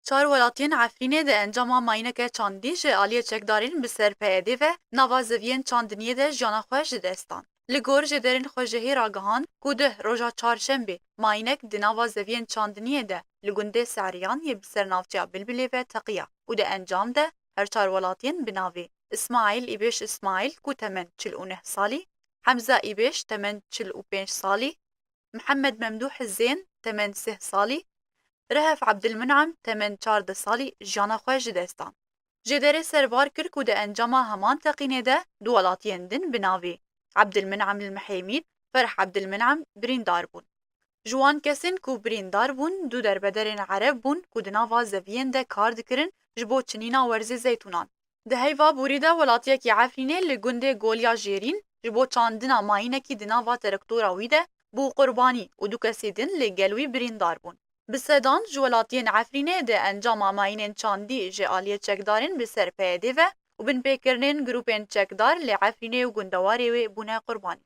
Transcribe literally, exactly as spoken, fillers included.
Çar welatiyên Efrînê di encama mayîneke çandî ji aliyê çekdarên bi ser P Y D'ê ve nava zeviyên çandiniyê de jiyana xwe ji dest dan. Li gor jêderên xwejihî ragihand ku di roja çarşembê mayînek di nava zeviyên çandiniyê de li gundê Seriyan yê bi ser navçeya Bilbilê ve teqiya û di encam de her çar welatiyên bi navê Îsmaîl Îbêş Îsmaîl ku temen çil û neh salî, Hemza Îbêş temen çil û pênc salî, Mihemed Memdûh Hizên temen sih salî, Rehef Ebdilmineam temen çardeh salî jiyana xwe ji dest dan. Jêderê serbar kir ku di encama heman teqînê de du welatiyên din bi navê Ebdilmineam El Mihêmîd, Ferh Ebdilmineam birîndar bûn. Ji wan kesên ku birîndar bûn, du derbederên Ereb bûn ku di nava zeviyên de kar dikirin ji bo çinîna werzê zeytûnan. Di heyva borî de welatiyekî Efrînê li gundê Goliya Jêrîn ji bo çandina mayînekî di nava terektora wî de bû qurbanî û du kesê din li gel wî birîndar bûn. Bi sedan ji welatiyên Efrînê di encama mayînên çandî ji aliyê çekdarên bi ser P Y D'ê ve û binpêkirinên grûpên çekdar li Efrînê û gundewarê wê bûne qurbanî.